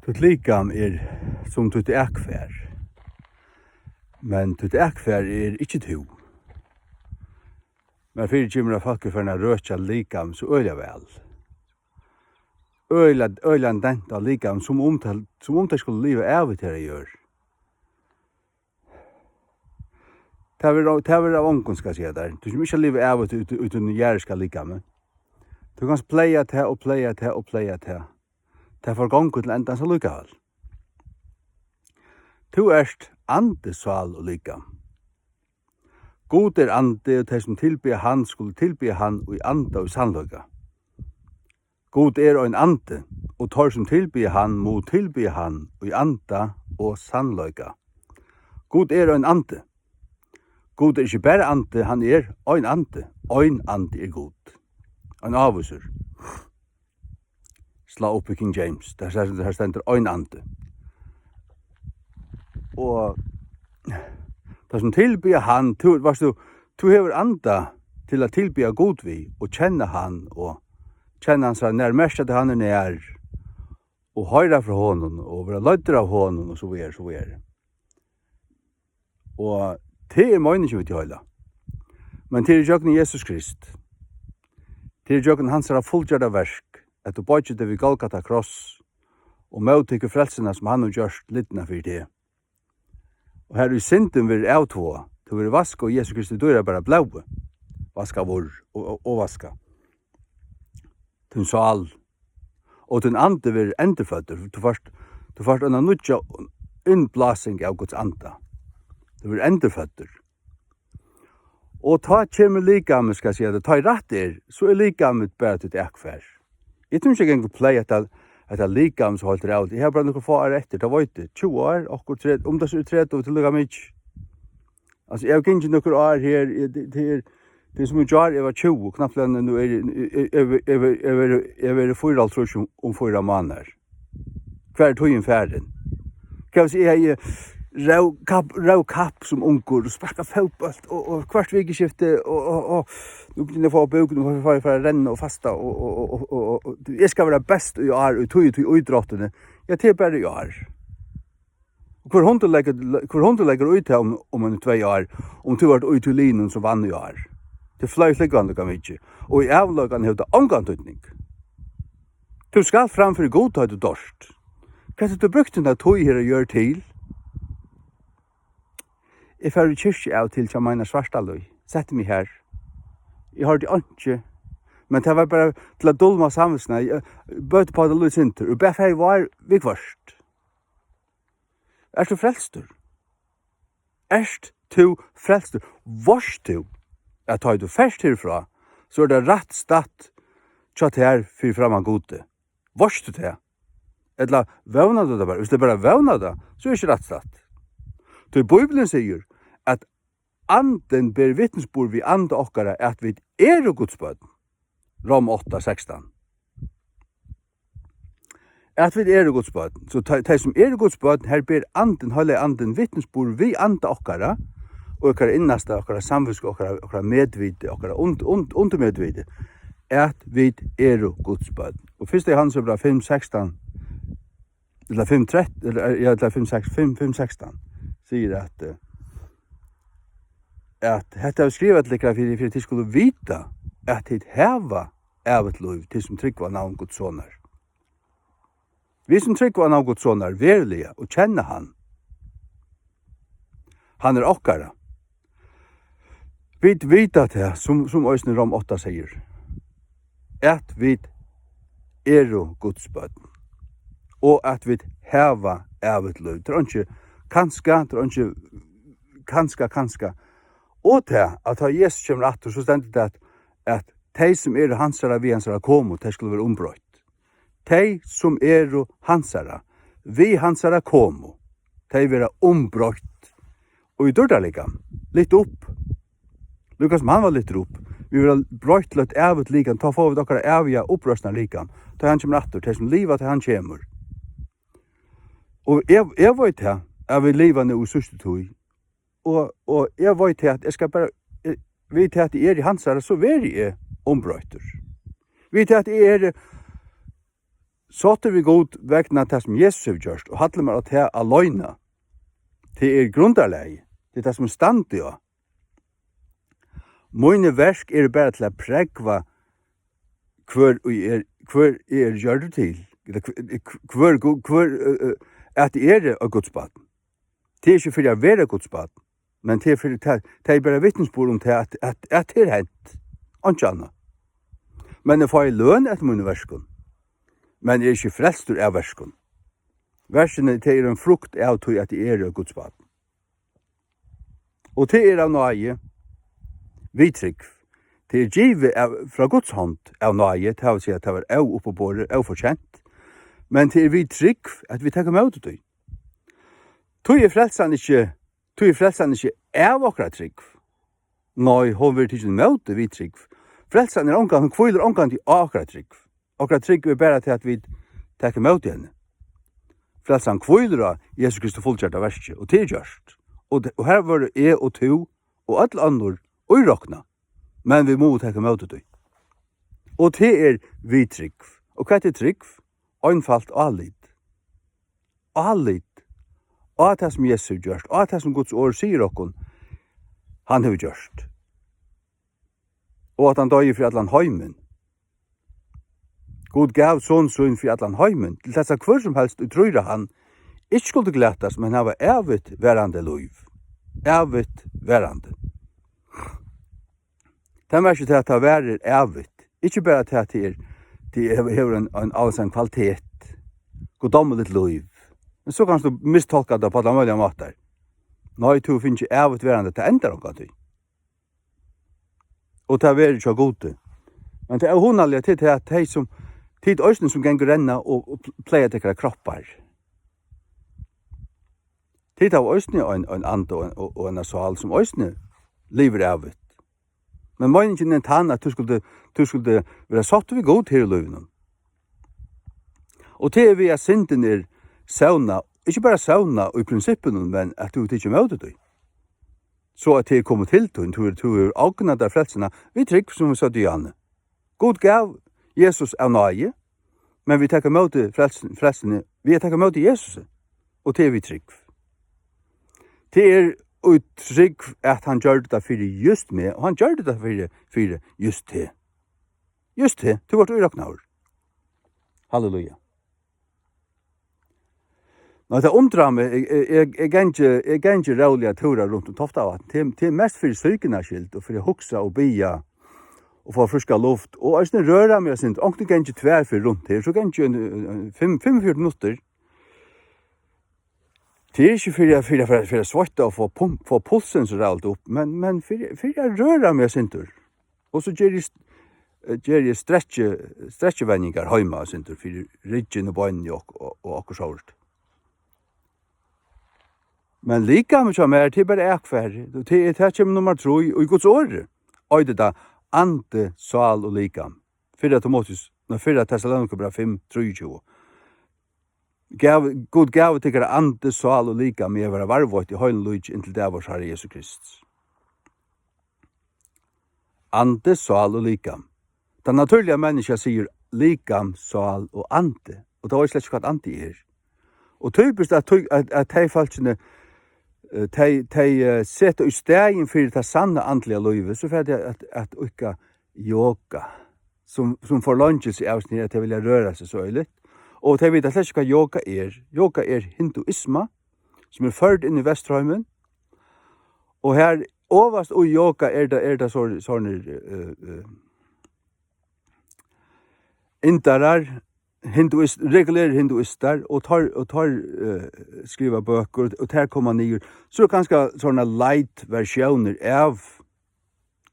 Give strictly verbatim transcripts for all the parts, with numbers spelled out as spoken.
Títt likam er sum títt akfar, men títt akfar er ikki tú. Mær fyrikemur, at fólk eru farin at røkja likam so øgiliga væl. Øgiliga, øgiligan dent á likam, sum um tað, sum um tað skuldi liva av í tær jørð. Tað verður, tað verður av ongum, skal eg siga tær. Tú kemur ikki at liva av út, út, út í jarðiska likamið. Tú kanst plaga tað og plaga tað og plaga tað. Tað forgongur til endans allíkavæl. Tú ert andi, sál og likam. Gud er andi, og tey, sum tilbiðja hann, skulu tilbiðja hann í anda og í sannleika. Gud er ein andi, og teir, sum tilbiðja hann, mugu tilbiðja hann í anda og sannleika. Gud er ein andi. Gud er ikki bara andi, hann er ein andi. Ein andi er Gud. Ein ávísur. Slá upp í King James. Har, har, har stendur ein andi. Og tað, sum tilbiðja hann, tú, veitst tú, tú hevur anda til at tilbiðja Gud við og kenna hann og kenna hansara nærvera, merkja at hann er nær og hoyra frá honum og vera leiddur av honum og so víðari, so víðari. Og tað er meiningin við tí heila. Men tað er ígjøgnum Jesus Krist. Tað er ígjøgnum hansara fullgjørda verk, at tú boyggir teg við Golgata kross og móttekur frelsuna, sum hann hevur gjørt lidna fyri teg. Og har í syndin verður avtváað, tú verður vaskað í Jesu Kristi dýrabara blóði, vaskaður og, og, og vaskað. Tín sál og tín andi verður endurføddur. Tú fært, tú fært eina nýggja innblásing av Guds anda. Tú verður endurføddur. Og tá kemur likamið, skal eg siga tað, tá ið rætt er, so er likamið bara títt akfar. Eg tími ikki at ganga og pleyga hetta, hetta likam so heilt ræðuligt. Eg havi bara nøkur fá ár eftir, tað veit eg. Tjúgu ár, okkurt tre-, um tað so er tretivu, tað er líka mikið. Altso, eg havi gingið nøkur ár her, eg, tað, tað er, tað er sum í gjár, eg var tjúgu, knappliga nú eri eg, eg, eg, eg, eg, eg verði fýraoghálvtrýss um, um fýra mánaðar. Hvar er tíðin farin? Hvat hvis eg hevði róð kapp, róð kapp sum ungur og sparkað fótbólt og, og hvørt vikuskifti og, og, og nú begynni eg at fáa búk, nú fari eg at fara at renna og fasta og, og, og, og, og, og eg skal vera best í ár í tí og tí ítróttini. Ja, tað er bara í ár. Og hvør hundur leggur, hvør hundur leggur í tað um, um eini tvey ár, um tú vart í tí liðnum sum vann í ár? Tað fleyg flúgvandi, kann vit ikki. Og í avlokan hevur tað ongan týdning. Tú skalt fram fyri Gud, tá tú doyrt. Hvat hevur tú brúkt henda tíð her á jørð til? Eg fór í kirkju av og til hjá Meinhard Svartalíð. Setti meg har. Eg hoyrdi einki. Men tað var bara til at dulma samvitskuna. Eg bøtti uppá tað lítið sindur. Og bað faðir vár viðhvørt. Ert tú frelstur? Ert tú frelstur? Veitst tú, at tá ið tú fert herfrá, so er tað rætt statt hjá tær fyri framman Gudi? Veitst tú tað? Ella vónar tú tað bara? Viss tú bara vónar tað, so er ikki rætt statt. Tí Bíblian sigur, at Andin ber vitnisburð við anda okkara, at vit eru Guds børn. Rom átta sekstan. At vit eru Guds børn. So tey, tey sum eru Guds børn, her ber Andin, Heilagi Andin, vitnisburð við anda okkara, og okkara innasta, okkara samvitsku, okkara, okkara medviti, okkara und-, und-, undirmedviti, at vit eru Guds børn. Og fyrsta Jóhannesbræv fimm sekstan, ella fimm trettan, ella, ja, ella fimm seks, fimm, fimm sekstan, sigur at, eh, at hetta er skrivað til tykkara fyri, fyri at tit skulu vita, at tit hava ævigt lív, tit sum trúgva á navn Guds Sonar. Vit sum trúgva á navn Guds Sonar, veruliga, og kenna hann, hann er okkara. Vit vita tað, sum, sum eisini Rom átta sigur, at vit eru Guds børn, og at vit hava ævigt lív. Tað er einki kanska, tað er einki kanska, kanska. Og tað, at tá Jesus kemur aftur, so stendur tað, at, at tey, sum eru hansara við hansara komu, tey skulu vera umbroytt. Tey, sum eru hansara, við hansara komu, tey verða umbroytt. Og í dýrdarlikam, lyft upp. Líka sum hann var lyftur upp. Vit verða broytt til eitt ævigt likam. Tá fáa vit okkara æviga uppreisnarlikam. Tá hann kemur aftur, tey sum liva, tá hann kemur. Og eg, eg veit tað, at vit liva nú í síðstu tíð. Og, og eg veit tað, at eg skal bara, eg, við tað, at eg eri hansara, so verði eg umbroyttur. Við tað, at eg eri sáttur við Gud vegna tað, sum Jesus hevur gjørt, og halli mær á tað aleina. Tað er grundarlagið. Tað er tað, sum eg standi á. Míni verk eru bara til at prógva, hvør eg er, hvør eg er gjørdur til, ella hv-, hvør Gud, hvør, ø, ø, at eg eri eitt Guds barn. Tað er ikki fyri at vera Guds barn, men tað er fyri, tað, tað er bara vitnisburð um tað, at, at, at tað er hent. Einki annað. Men eg fái løn eftir mínum verkum. Men eg eri ikki frelstur av verkum. Verkini, tað er ein frukt av tí, at eg eri eitt Guds barn. Og tað er av náði, við trúgv. Tað er givið av, frá Guds hond av náði, tað vil siga, tað var óuppiborið, ófortjent. Men tað er við trúgv, at vit taka ímóti tí. Tí er frelsan ikki, tí er frelsan ikki av okkara trúgv. Nei, hon verður tikin ímóti við trúgv. Frelsan er ongan, hon hvílir ongantíð á okkara trúgv. Okkara trúgv er bara til, at vit taka ímóti henni. Frelsan hvílir á Jesu Kristi fullgjørda verki, og tað er gjørt. Og, og har vóru eg og tú og øll onnur íroknað, men vit mugu taka ímóti tí. Og tað er við trúgv. Og hvat er trúgv? Einfalt: álit. Álit á tað, sum Jesus hevur gjørt, á tað, sum Guds orð sigur okkum, hann hevur gjørt. Og at hann doyði fyri allan heimin. Gud gav son sín fyri allan heimin, til tess at hvør sum helst, ið trýr á hann, ikki skuldi glatast, men hava ævigt varandi lív. Ævigt varandi. Tað merkir tað, at tað varir ævigt. Ikki bara tað, at tað er, tað hevur, hevur ein, ein ávísan kvalitet, guddommeligt lív. Men so kanst tú mistolka tað á allar møguligar mátar. Nei, tú hevur fingið ævigt varandi, tað endar ongantíð. Og tað verður hjá Gudi. Men tað óhugnaliga, tað er tað, at tey sum, tit eisini, sum gengur renna og, og pl-, plaga tykkara kroppar, tit hava eisini ein, ein anda og, og, og eina sál, sum eisini livir ævigt. Men meiningin er tann, at tú skuldi, tú skuldi vera sáttur við Gud her í lívinum. Og tað er við, at syndin er sónað, ikki bara sónað í prinsippinum, men at tú hevur tikið ímóti tí. So at tað er komið til tín, tú, tú hevur ognað tær frelsuna við trúgv, sum vit søgdu í áðni. Gud gav Jesus av náði, men vit taka ímóti frelsin-, frelsuni, við at taka ímóti Jesusi, og tað er við trúgv. Tað er í trúgv, at hann gjørdi tað fyri júst meg, og hann gjørdi tað fyri, fyri júst teg. Júst teg, tú vart íroknaður. Halleluja. Nei, tað undrar meg. Eg, eg, eg, eg gangi, eg gangi róliga túrar runt um Toftavatn. Tað, tað er mest fyri psykuna skyld og fyri at hugsa og biðja og fáa fríska luft. Og eisini røra meg eitt sindur. Onkuntíð gangi eg tvær ferðir runt her, so gangi eg ein, ein, ein fimm, fimmogfjøruti minuttir. Tað er ikki fyri at, fyri at, fyri at, fyri at sveitta og fáa pump, fáa pulsin so ræðuligt upp, men, men fyri, fyri at røra meg eitt sindur. Og so geri eg st-, eh, geri eg strekki-, strekkivenjingar heima, eitt sindur, fyri ryggin og beinini og, og, og okkurt sovorðið. Men likamið hjá mær, tað er bara akfarið. Og tað er, tað kemur nummar trý, og í Guds orði eitur tað andi, sál og likam. Fyrra Timoteus, nei, fyrra Tessalonikabræv fimm, trýogtjúgu. Gav, Gud gav tykkara andi, sál og likam, at vera varðveitt í heilum líki inntil dag várs Harra Jesu Krists. Andi, sál og likam. Tað natúrliga menniskja sigur likam, sál og andi, og tað veit slett ikki, hvat andi er. Og typiskt, at, at, at tey fólkini, eh, tey, tey, eh, seta í staðin fyri tað sanna andliga lívið, so fara tey at, at íðka yoga, sum, sum forlangir seg av seg, at tey vilja røra seg so øgiliga. Og tey vita slett ikki, hvat yoga er. Yoga er hinduisma, sum er førd inn í Vesturheimin. Og her ovast í yoga er tað, er tað so, sovorðnir, eh, eh, indarar, hinduist-, regulerir hinduistar, og teir, og teir, eh, skriva bøkur, og tær koma niður. So er kanska sovorðnar light versjónir av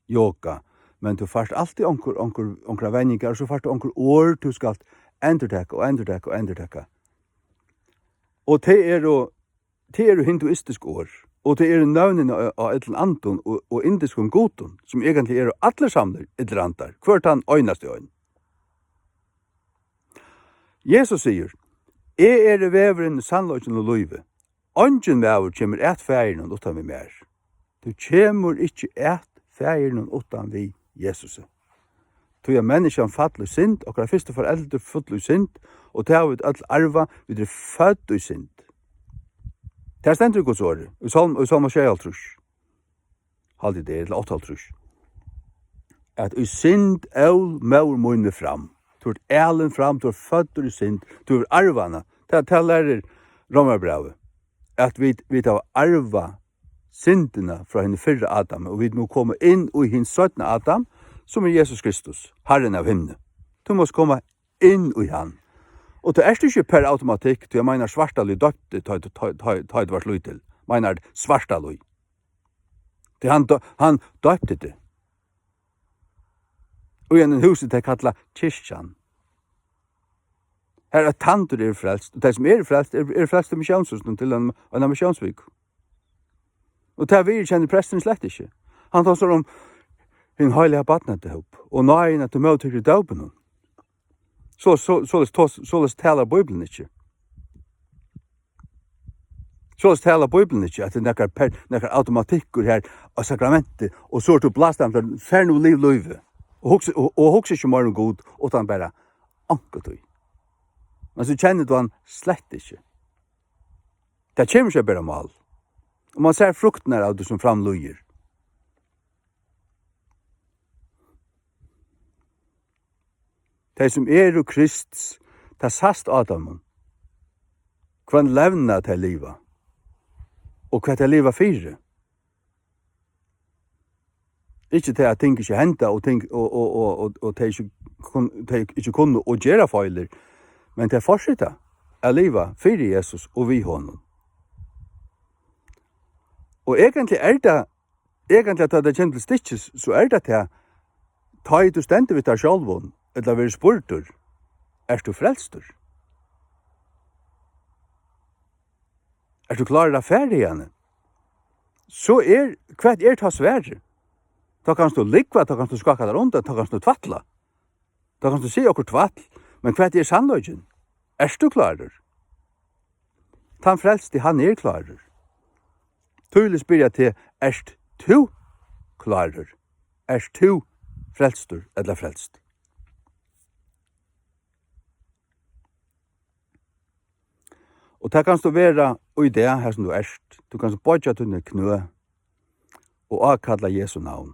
yoga, men tú fært altíð onkur, onkur, onkrar venjingar, og so fært tú onkur orð, tú skalt endurtaka og endurtaka og endurtaka. Og tey eru, tey eru hinduistisk orð, og tey eru nøvnini á, á illum andum og, og indiskum gudum, sum eigentliga eru allir samlir illir andar, hvør tann einasti ein. Jesus sigur: "Eg eri vegurin, sannleikin og lívið. Eingin maður kemur at Faðirinum uttan við mær." Tú kemur ikki at Faðirinum uttan við Jesusi. Tí at menniskjan fall í synd, okkara fyrstu foreldur fullu í synd, og tað hava vit øll arvað, vit eru fødd í synd. Tað stendur í Guds orði, í Sálm, í Sálm sjeyoghálvtrýss, haldi eg tað er, ella áttaoghálvtrýss, at í synd ól móðir mín meg fram. Tú ert alin fram, tú ert føddur í synd, tú hevur arvað hana. Tað, tað lærir Rómarbrævið, at vit, vit hava arvað syndina frá hinum fyrra Adam, og vit mugu koma inn í hin seinna Adam, sum er Jesus Kristus, Harrin av himni. Tú mást koma inn í hann. Og tú ert ikki per automatikk, tí eg meinar Svartalíð doypti, tá, tá, tá, tá, tá tú vart lítil. Meinar Svartalíð. Tí hann dø-, hann doypti teg. Og í einum húsi, tey kalla kirkjan. Har at tandur eru frelst, og tey sum eru frelst, eru, eru frelst í missiónshúsinum til ein, eina missiónsviku. Og tað viðurkennir presturin slett ikki. Hann tosar um hin heilaga barnadóp, og náðina, at tú móttekur í dópinum. So, so, soleiðis tos-, soleiðis talar Bíblian ikki. Soleiðis talar Bíblian ikki, at tað er nakar per-, nakar automatikkur her á sakramenti, og so ert tú blæst av, far nú og liv lívið. Og hugsa, og, og hugsa ikki meira um Gud, uttan bara onkuntíð. Men so kennir tú hann slett ikki. Tað kemur ikki at bera mál. Og man sær fruktirnar av tí sum fram líður. Tey sum eru Krists, tað sæst á teimum, hvønn levnað tey liva, og hvat tey liva fyri. Ikki tað, at ting ikki henda, og ting, og, og, og, og, og tey ikki kun-, tey ikki kunnu og gera feilir, men tey fortseta at liva fyri Jesus og við honum. Og eigentliga er tað, eigentliga, tá tað kemur til stykkis, so er tað tað, tá ið tú stendur við tær sjálvum, ella verður spurdur, ert tú frelstur? Ert tú klárur at fara hiðani? So er, hvat er tá svarið? Tá kanst tú lúgva, tá kanst tú skáka tær undan, tá kanst tú tvætla. Tá kanst tú siga okkurt tvætl, men hvat er sannleikin? Ert tú klárur? Tann frelsti, hann er klárur. Tí vil eg spyrja teg, ert tú klárur? Ert tú frelstur ella frelst? Og tað kanst tú vera í dag, har sum tú ert. Tú kanst boyggja tíni knø og ákalla Jesu navn.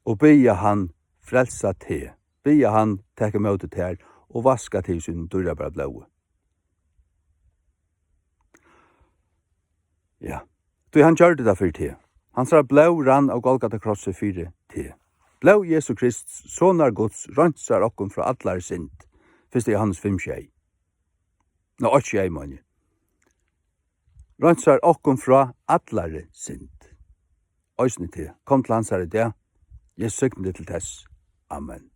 Og biðja hann frelsa teg. Biðja hann taka ímóti tær og vaska teg í sínum dýrabara blóði. Ja. Tí hann gjørdi tað fyri teg. Hansara blóð rann av Golgata krossi fyri teg. Blóð Jesu Krist, Sonar Guds, reinsar okkum frá allari synd. Fyrsta Jóhannes fimm sjey. Nei, eitt sjey, meini eg. Reinsar okkum frá allari synd. Eisini teg. Kom til Hansara í dag. Jesus signi teg til tess. Amen.